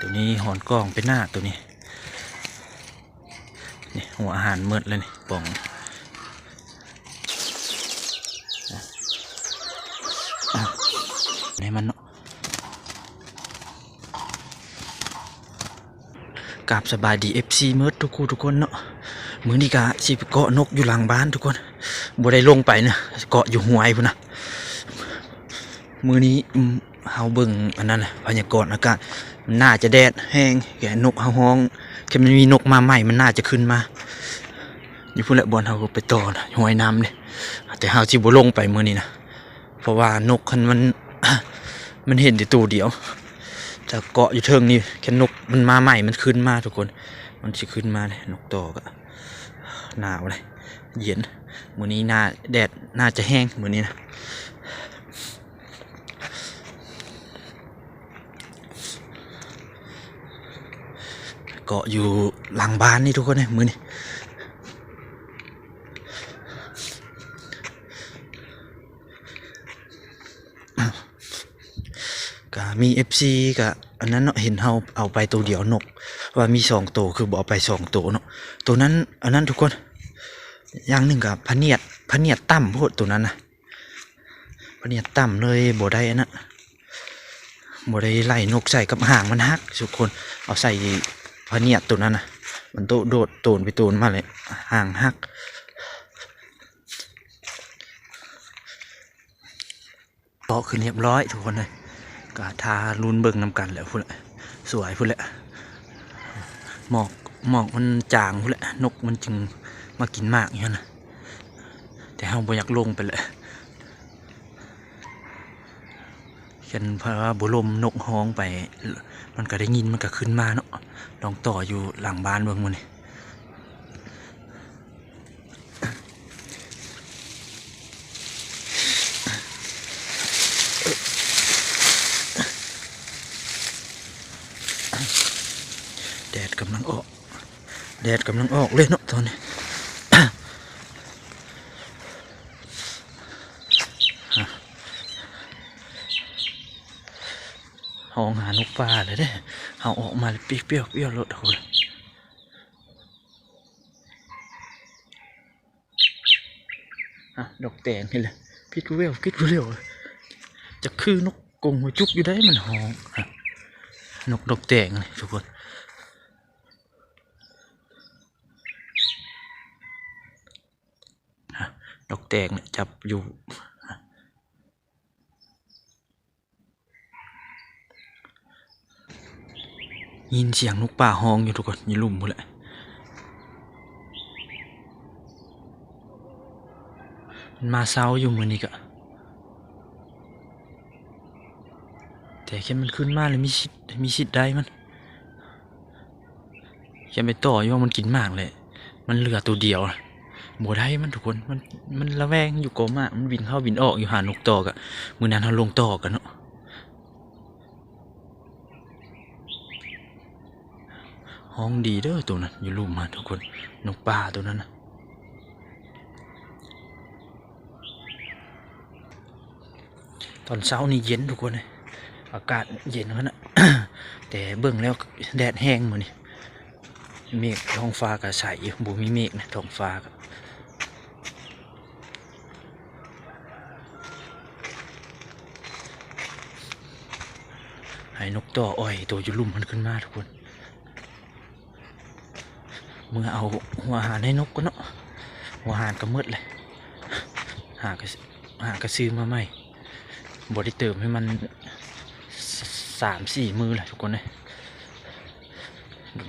ຕົວນີ້ຫອນກ້ອງເປັນໜ້າຕົວນີ້. ນີ້ຫົວອາຫານໝົດແລ້ວນີ້ປ່ອງ. ໃຫ້ມັນເນາະ. ກາບສະບາຍດີ ເອັຟຊີ ໝົດທຸກຜູ້ທຸກຄົນເນາະ. ມື້ນີ້ກະຊິໄປເກາະນົກຢູ່ຫຼັງບ້ານທຸກຄົນ. ບໍ່ໄດ້ລົງໄປນະ, ເກາະຢູ່ຫ້ວຍພຸ້ນນະ. ມື້ນີ້ ອືມ ເຮົາເບິ່ງອັນນັ້ນນະ ພະຍາກອນອາກາດ ມັນໜ້າຈະແດດແຮງ, ແກະນົກເຮົາຮ້ອງ, ຄັນມັນມີນົກມາໃໝ່ ມັນໜ້າຈະຂຶ້ນມາຢູ່ພຸ້ນແຫຼະ. ບ່ອນເຮົາໄປຕໍ່ນະ ຫ້ວຍນ້ຳນີ້, ແຕ່ເຮົາຊິບໍ່ລົງໄປມື້ນີ້ນະ ເພາະວ່ານົກຄັນມັນ ມັນເຫັນແຕ່ໂຕດຽວ. ຈະເກາະຢູ່ເທິງນີ້ ຄັນນົກມັນມາໃໝ່ ມັນຂຶ້ນມາທຸກຄົນ, ມັນຊິຂຶ້ນມາເດ້. ນົກຕໍ່ກະໜາວເດ້ ເຢັນ. ມື້ນີ້ໜ້າ ແດດໜ້າຈະແຮງມື້ນີ້ນະ. ເກາະຢູ່ຫຼັງບ້ານນີ້ທຸກຄົນເອີຍ ມື້ນີ້. ກະມີ ເອັຟຊີ ກະອັນນັ້ນເນາະ, ເຫັນເຮົາເອົາໄປໂຕດຽວນົກ, ວ່າມີສອງໂຕ ຄືບໍ່ເອົາໄປສອງໂຕເນາະ. ໂຕນັ້ນ ອັນນັ້ນທຸກຄົນ, ຢ່າງໜຶ່ງກະພະນຽດ ພະນຽດຕ່ຳໂພດໂຕນັ້ນນະ. ພະນຽດຕ່ຳເລີຍ ບໍ່ໄດ້ອັນນັ້ນ ບໍ່ໄດ້ໄລ່ນົກໃສ່ກັບຫາງມັນຫັກທຸກຄົນ. ເອົາໃສ່ພະນຽດໂຕນັ້ນນະ ມັນໂດດ ໂດດໂຕນໄປໂຕນມາເລີຍ ຫາງຫັກ. ເກາະຂຶ້ນຮຽບຮ້ອຍທຸກຄົນເອີຍ. ກະຖ້າລຸ້ນເບິ່ງນຳກັນແຫຼະພຸ້ນແຫຼະ, ສວຍພຸ້ນແຫຼະ. ໝອກ ໝອກມັນຈາງພຸ້ນແຫຼະ, ນົກມັນຈຶ່ງມາກິນໝາກຢູ່ຫັ້ນນະ. ແຕ່ເຮົາບໍ່ຢາກລົງໄປແຫຼະ. ຄັນວ່າບໍ່ລົມນົກຮ້ອງໄປ ມັນກະໄດ້ຍິນ ມັນກະຂຶ້ນມາເນາະ. ລອງຕໍ່ຢູ່ຫຼັງບ້ານເບິ່ງມື້ນີ້. ແດດກຳລັງອອກ ແດດກຳລັງອອກເລີຍເນາະຕອນນີ້. ຮ້ອງຫານົກປ່າເລີຍເດ້. ເຮົາອອກມາແລ້ວປີ້ວໆໆໂລດ. ອ່ະ ດອກແຕງເຫັນແລ້ວ ພິດແວວ ພິດແວວ. ຈັກຄືນົກກົງຫົວຈຸກຢູ່ໃດ ມັນຮ້ອງ. ອ່ະ ນົກດອກແຕງນີ້ທຸກຄົນ. ອ່ະ ດອກແຕງນີ້ຈັບຢູ່. ຍິນສຽງນົກປ່າຮ້ອງຢູ່ທຸກຄົນ ຢູ່ລຸ່ມພຸ້ນແຫຼະ. ມັນມາເຊົ້າຢູ່ມື້ນີ້ກະ ແຕ່ຄັນມັນຂຶ້ນມາແລ້ວມີສິດ ມີສິດໄດ້ມັນ. ຢ່າໄປຕໍ່ຢູ່ວ່າມັນກິນໝາກແຫຼະ ມັນເຫຼືອໂຕດຽວ. ບໍ່ໄດ້ມັນທຸກຄົນ ມັນ ມັນລະແວງຢູ່ກໍໝາກ ມັນບິນເຂົ້າບິນອອກຢູ່ຫານົກຕໍ່ກະ. ມື້ນັ້ນເຮົາລົງຕໍ່ກັນເນາະ. ຮ້ອງດີເດີໂຕນັ້ນ ຢູ່ລຸ່ມຫັ້ນທຸກຄົນ ນົກປ່າໂຕນັ້ນນະ. ຕອນເຊົ້ານີ້ເຢັນທຸກຄົນເອີຍ ອາກາດເຢັນຂະໜາດ ແຕ່ເບິ່ງແລ້ວແດດແຮງມື້ນີ້. ເມກ ທ້ອງຟ້າກະໃສຢູ່ ບໍ່ມີເມກນະ ທ້ອງຟ້າກະ. ໃຫ້ນົກຕໍ່ອ້ອຍໂຕຢູ່ລຸ່ມຫັ້ນຂຶ້ນມາທຸກຄົນ. ເມືອເອົາຫົວອາຫານໃຫ້ນົກກ່ອນເນາະ. ຫົວອາຫານກະໝົດແລ້ວ ຫາກະ ຫາກະຊື້ມາໃໝ່. ບໍ່ໄດ້ເຕີມໃຫ້ມັນສາມສີ່ມື້ແລ້ວທຸກຄົນເອີຍ.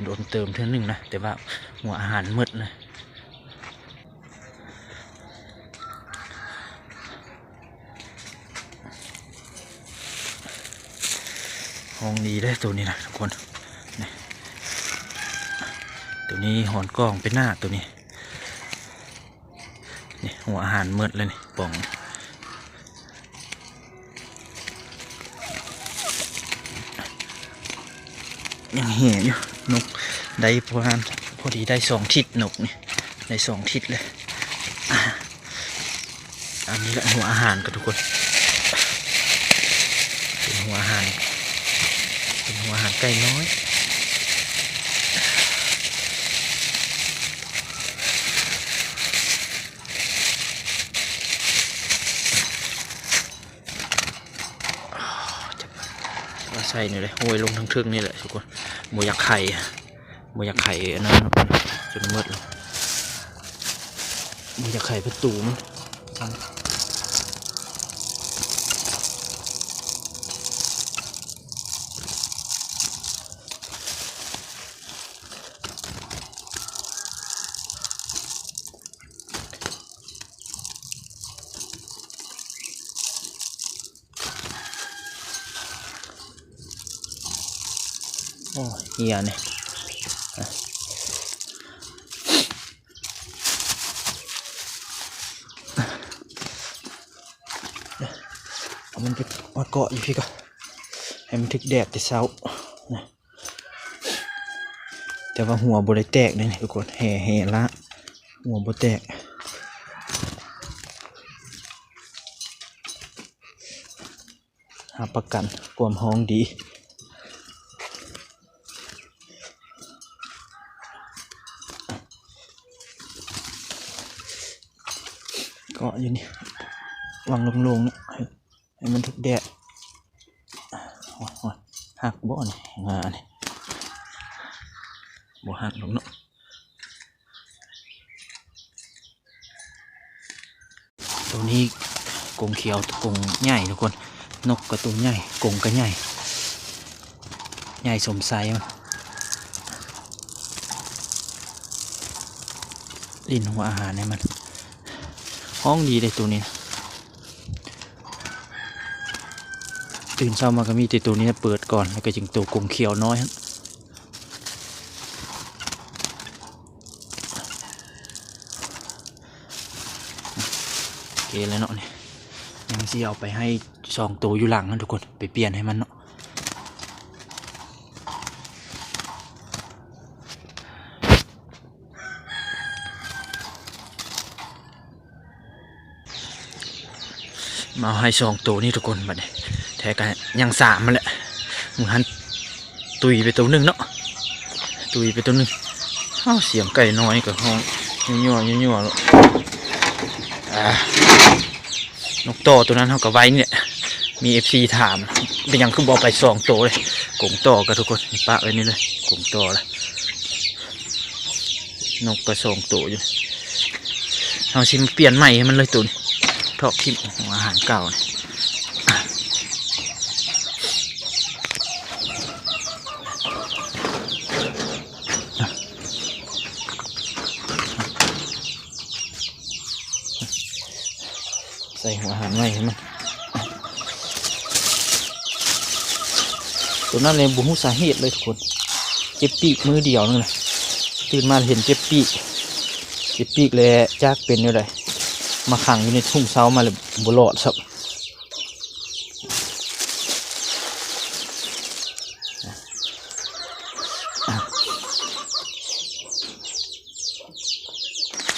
ດົນໆເຕີມເທື່ອໜຶ່ງນະ ແຕ່ວ່າຫົວອາຫານໝົດນະ. ຮ້ອງດີເດ້ໂຕນີ້ນະທຸກຄົນ. ນີ້ ໂຕນີ້ຫອນກ້ອງເປັນໜ້າໂຕນີ້. ນີ້ຫົວອາຫານໝົດແລ້ວນີ້ປ່ອງ. ຍັງແຫ່ຢູ່ ນົກໄດ້ປະມານ ພໍດີໄດ້ສອງທິດນົກນີ້ ໄດ້ສອງທິດເລີຍ. ອັນນີ້ແຫຼະຫົວອາຫານກັນທຸກຄົນ ເປັນຫົວອາຫານ ເປັນຫົວອາຫານ ໄກ່ນ້ອຍ ມາໃສ່ນີ້ເລີຍ ໂອ້ຍ ລົງທາງເທິງນີ້ແຫຼະທຸກຄົນ ບໍ່ຢາກໄຂ ບໍ່ຢາກໄຂອັນນັ້ນເນາະ ຈົນໝົດແລ້ວ ບໍ່ຢາກໄຂປະຕູມັນ. ໂອ້ ເຫຍນີ້ ເອົາມັນໄປມາເກາະຢູ່ພີ້ກ່ອນ ໃຫ້ມັນຖືກແດດແຕ່ເຊົ້ານະ. ແຕ່ວ່າຫົວບໍ່ໄດ້ແຕກເດ້ທຸກຄົນ ແຮ່ ແຮ່ລະ ຫົວບໍ່ແຕກ ຮັບປະກັນຄວາມຮ້ອງດີ ເກາະຢູ່ນີ້ ວາງໂລ່ງໆ ໃຫ້ມັນຖືກແດດ ໂອ້ຍ ໂອ້ຍ ຫັກບໍ່ນີ້ ງານີ້ ບໍ່ຫັກດອກເນາະ ໂຕນີ້ກົງຂຽວ ກົງໃຫຍ່ທຸກຄົນ ນົກກໍໂຕໃຫຍ່ ກົງກໍໃຫຍ່ ໃຫຍ່ສົມໄຊມັນ ຫຼິ້ນຫົວອາຫານໃຫ້ມັນ ຮ້ອງດີເດ້ໂຕນີ້ນະ. ຕື່ນເຊົ້າມາກໍມີແຕ່ໂຕນີ້ນະເປີດກ່ອນ ແລ້ວກໍຈຶ່ງໂຕກົງຂຽວນ້ອຍຫັ້ນ ໂອເຄແລ້ວເນາະນີ້ ຍັງຊິເອົາໄປໃຫ້ສອງໂຕຢູ່ຫຼັງຫັ້ນທຸກຄົນ ໄປປ່ຽນໃຫ້ມັນເນາະ. ມາເອົາໃຫ້ສອງໂຕນີ້ທຸກຄົນ ບັດນີ້ແທ້ກໍຍັງສາມຫັ້ນແຫຼະ ມື້ຫັ້ນຕຸຍໄປໂຕໜຶ່ງເນາະ ຕຸຍໄປໂຕໜຶ່ງ. ເອົ້າ ສຽງໄກ່ນ້ອຍກໍຮ້ອງຍົວໆໆ ໂລດ ອ່າ ນົກຕໍ່ໂຕນັ້ນເຮົາກໍໄວ້ນີ້ແຫຼະ ມີເອັຟຊີຖາມ ເປັນຫຍັງຄືບໍ່ເອົາໄປສອງໂຕເລີຍ ກົງຕໍ່ກັນທຸກຄົນ ປະໄວ້ນີ້ເລີຍ ກົງຕໍ່ລະ ນົກກໍສອງໂຕຢູ່ ເຮົາຊິມາປ່ຽນໃໝ່ໃຫ້ມັນເລີຍໂຕນີ້ ຖອກຖິ້ມ ອາຫານເກົ່ານີ້. ໃສ່ຫົວອາຫານໃໝ່ໃຫ້ມັນ ໂຕນັ້ນເລີຍບໍ່ຮູ້ສາເຫດເລີຍທຸກຄົນ ເຈັບປີກມື້ດຽວໜຶ່ງນະ ຕື່ນມາເຫັນເຈັບປີກ ເຈັບປີກແລ້ວຈັກເປັນແນວໃດ ມາຂັງຢູ່ໃນຖົງເຊົາມາແລ້ວບໍ່ລອດຊ້ຳ.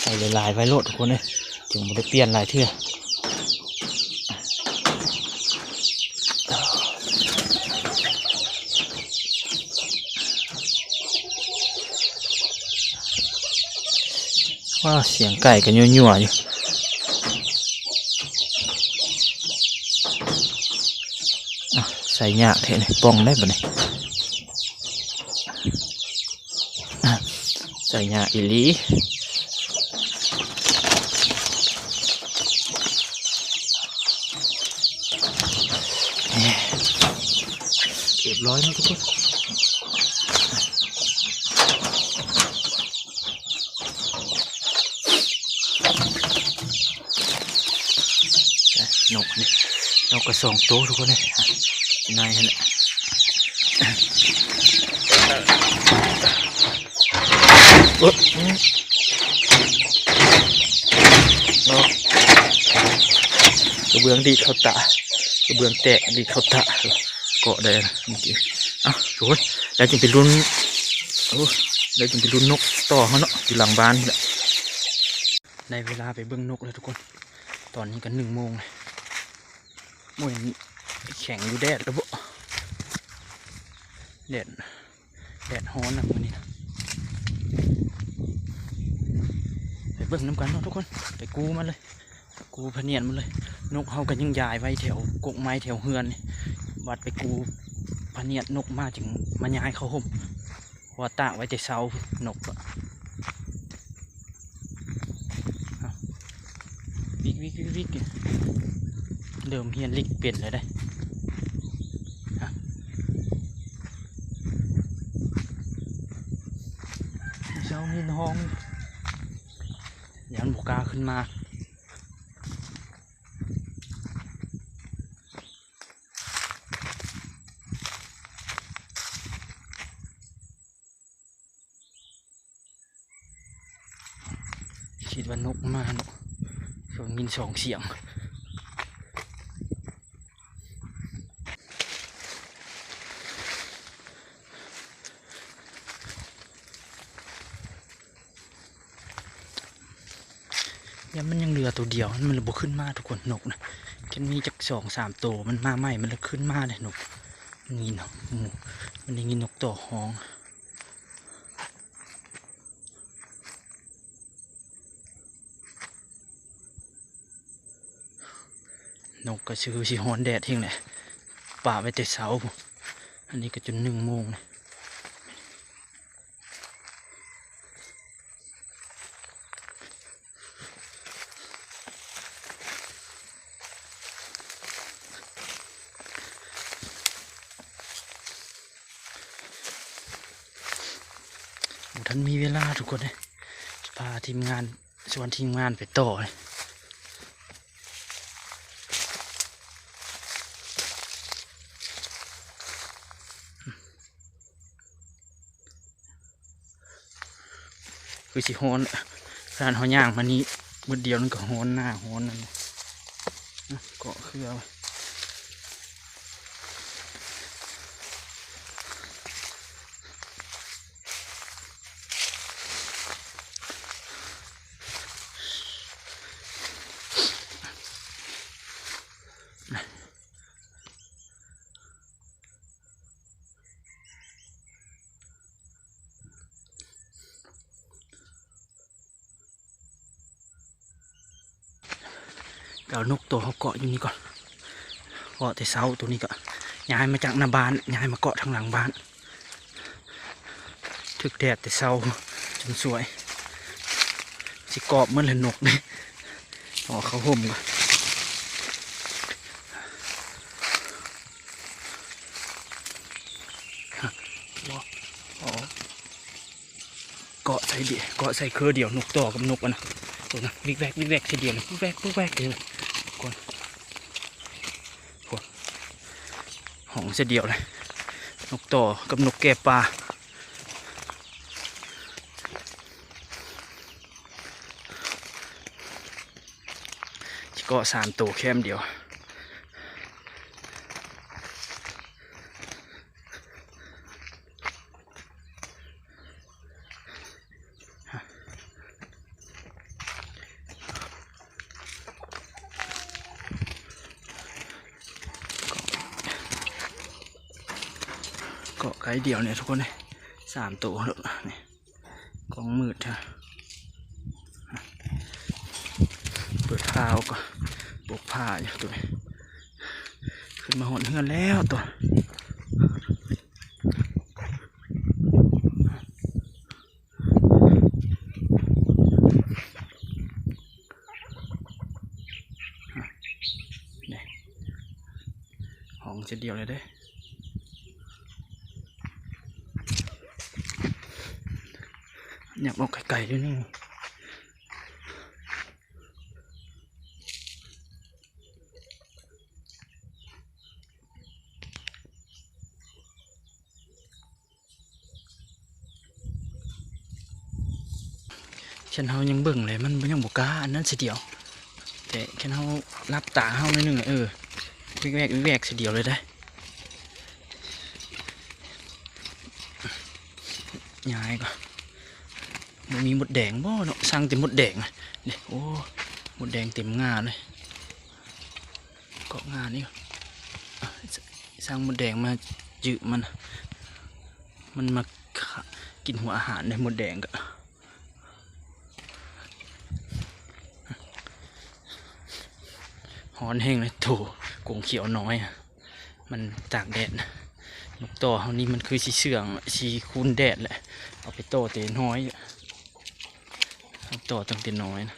ໃສ່ຫຼາຍໆໄວ້ໂລດທຸກຄົນເອີຍ ຈຶ່ງບໍ່ໄດ້ປ່ຽນຫຼາຍເທື່ອ. ວ້າ ສຽງໄກ່ກໍຍົວໆຢູ່. ອ່ະ ໃສ່ຫຍ້າແທ້ນີ້ ປ່ອງໄດ້ບັດນີ້. ອ່ະ ໃສ່ຫຍ້າອີ່ຫຼີ. ຮຽບຮ້ອຍເນາະທຸກຄົນ. ນົກນີ້ ນົກກໍສອງໂຕທຸກຄົນເອີຍ ໃນຫັ້ນແຫຼະ. ເອີ ເນາະ ກະເບື້ອງດີດເຂົ້າຕາ ກະເບື້ອງແຕກດີດເຂົ້າຕາ ເກາະໄດ້ນະເມື່ອກີ້. ເອົ້າ ທຸກຄົນ ແລ້ວຈຶ່ງໄປລຸ້ນ ໂອ້ ແລ້ວຈຶ່ງໄປລຸ້ນນົກຕໍ່ເຮົາເນາະ ຢູ່ຫຼັງບ້ານນີ້ແຫຼະ. ໄດ້ເວລາໄປເບິ່ງນົກແລ້ວທຸກຄົນ ຕອນນີ້ກໍໜຶ່ງໂມງແລ້ວ. ໂອ້ຍ ແຂງຢູ່ແດດແລ້ວບໍ? ແດດ ແດດຮ້ອນນະມື້ນີ້ນະ. ໄປເບິ່ງນຳກັນເນາະທຸກຄົນ ໄປກູ້ມັນເລີຍ ກູ້ພະນຽດມັນເລີຍ. ນົກເຮົາກໍຍັງຢາຍໄວ້ແຖວກົກໄມ້ແຖວເຮືອນນີ້ ບັດໄປກູ້ພະນຽດນົກມາຈຶ່ງມາຍ້າຍເຂົ້າຮົ່ມ ເພາະວ່າຕາກໄວ້ແຕ່ເຊົ້ານົກ. ວິກ ວິກ ວິກ ວິກ ເລີ່ມຮຽນລິກເປັນແລ້ວເດ້. ເຊົ້າມີຮ້ອງ ຢ້ານບໍ່ກ້າຂຶ້ນມາ. ຄິດວ່ານົກມາເນາະ ສອງ ຍິນສອງສຽງ. ຢ້ານມັນຍັງເຫຼືອໂຕດຽວ ມັນເລີຍບໍ່ຂຶ້ນມາທຸກຄົນ. ນົກນະ ຄັນມີຈັກສອງສາມໂຕມັນມາໃໝ່ ມັນລະຂຶ້ນມາເດ້ນົກ. ມັນຍິນ ມັນໄດ້ຍິນນົກຕໍ່ຮ້ອງ. ນົກກໍຄືຊິຮ້ອນແດດແຮງແຫຼະ ປະໄວ້ແຕ່ເຊົ້າ. ອັນນີ້ກໍຈົນໜຶ່ງໂມງແລ້ວ. ບໍ່ທັນມີເວລາທຸກຄົນເອີຍ ຊິພາທີມງານ ຊວນທີມງານໄປຕໍ່ເລີຍ. ຄືຊິຮ້ອນ ຂະໜາດເຮົາຍ່າງມານີ້ບຶດດຽວໜຶ່ງກໍຮ້ອນໜ້າຮ້ອນນັ້ນ ເກາະເຄືອ. ກໍເອົານົກໂຕເຮົາເກາະຢູ່ນີ້ກ່ອນ ເກາະແຕ່ເຊົ້າ. ໂຕນີ້ກໍຍ້າຍມາຈາກໜ້າບ້ານ ຍ້າຍມາເກາະທາງຫຼັງບ້ານ. ຖືກແດດແຕ່ເຊົ້າຈົນສວຍ ຊິກອບໝົດແລ້ວນົກນີ້. ເອົາເຂົ້າຮົ່ມກ່ອນ. ເກາະໃສ່ດຽວ ເກາະໃສ່ເຄືອດຽວ ນົກຕໍ່ກັບນົກອັນນະ ໂຕນະ ວິກແວກ ວິກແວກໃສ່ດຽວ ວິກແວກ ວິກແວກເດ້ທຸກຄົນ. ໂອ້ ຮ້ອງໃສ່ດຽວເລີຍ ນົກຕໍ່ກັບນົກແກະປ່າ. ເກາະສາມໂຕແຄມດຽວ. ເກາະໄກດຽວນີ້ທຸກຄົນເອີຍ ສາມໂຕໂລດນີ້. ກ້ອງມືດແທ້ ເປີດຜ້າອອກກ່ອນ ປົກຜ້າຢູ່ໂຕນີ້. ຂຶ້ນມາຮອດເຮືອນແລ້ວໂຕ. ຮ້ອງເຊັ່ນດຽວເລີຍເດ້. ຫຍັບອອກໄກໆ ເດີນີ້. ຄັນເຮົາຍັງເບິ່ງເລີຍ ມັນຍັງບໍ່ກ້າອັນນັ້ນຊິດຽວ. ແຕ່ຄັນເຮົາຫຼັບຕາເຮົາໜ້ອຍໜຶ່ງ ເອີ ວິກແວກ ວິກແວກຊິດຽວເລີຍເດ້. ຍ້າຍກ່ອນ. ບໍ່ມີມົດແດງບໍ່ເນາະ? ສັ່ງແຕ່ມົດແດງ. ນີ້ ໂອ້ ມົດແດງເຕັມງ່າເລີຍ. ເກາະງ່ານີ້ ອ່ະ ສັ່ງມົດແດງມາຈື້ມັນ. ມັນມາ ກະ ກິນຫົວອາຫານເດ້ ມົດແດງກະ ຮ້ອນແຮງເລີຍ ໂຕກົງຂຽວນ້ອຍ ມັນຕາກແດດ. ນົກຕໍ່ເຮົານີ້ມັນຄືຊິເຊື່ອງ ຊິຄູນແດດແຫຼະ ເອົາໄປຕໍ່ແຕ່ນ້ອຍ ເອົາຕໍ່ຕັ້ງແຕ່ນ້ອຍນະ.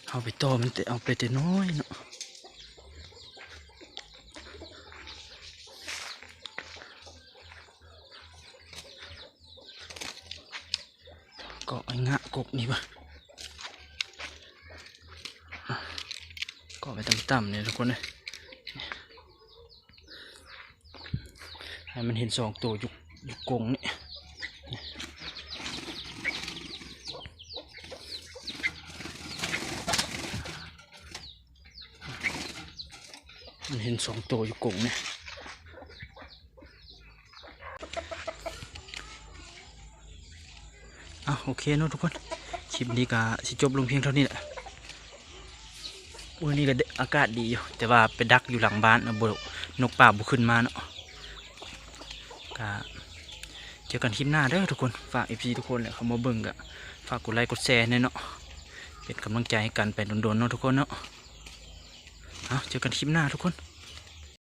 ເຮົາໄປຕໍ່ມັນແຕ່ ເອົາໄປແຕ່ນ້ອຍເນາະ. ເກາະໄອ້ງະກົກນີ້ວະ ເກາະໄວ້ຕ່ຳໆນີ້ທຸກຄົນເອີຍ. ໃຫ້ມັນເຫັນສອງໂຕຢູ່ ຢູ່ກົງນີ້ ມັນເຫັນສອງໂຕຢູ່ກົງນີ້. ອ່ະ ໂອເຄເນາະທຸກຄົນ ຄລິບນີ້ກະຊິຈົບລົງພຽງເທົ່ານີ້ແຫຼະ. ມື້ນີ້ກະອາກາດດີຢູ່ ແຕ່ວ່າໄປດັກຢູ່ຫຼັງບ້ານ ບໍ່ ນົກປ່າບໍ່ຂຶ້ນມາເນາະ. ກະເຈີກັນຄລິບໜ້າເດີທຸກຄົນ. ຝາກເອັຟຊີທຸກຄົນແຫຼະ ເຂົ້າມາເບິ່ງກະຝາກກົດໄລກົດແຊແດ່ເນາະ ເປັນກຳລັງໃຈໃຫ້ກັນໄປດົນໆເນາະທຸກຄົນເນາະ. ເອົາ ເຈີກັນຄລິບໜ້າທຸກຄົນ.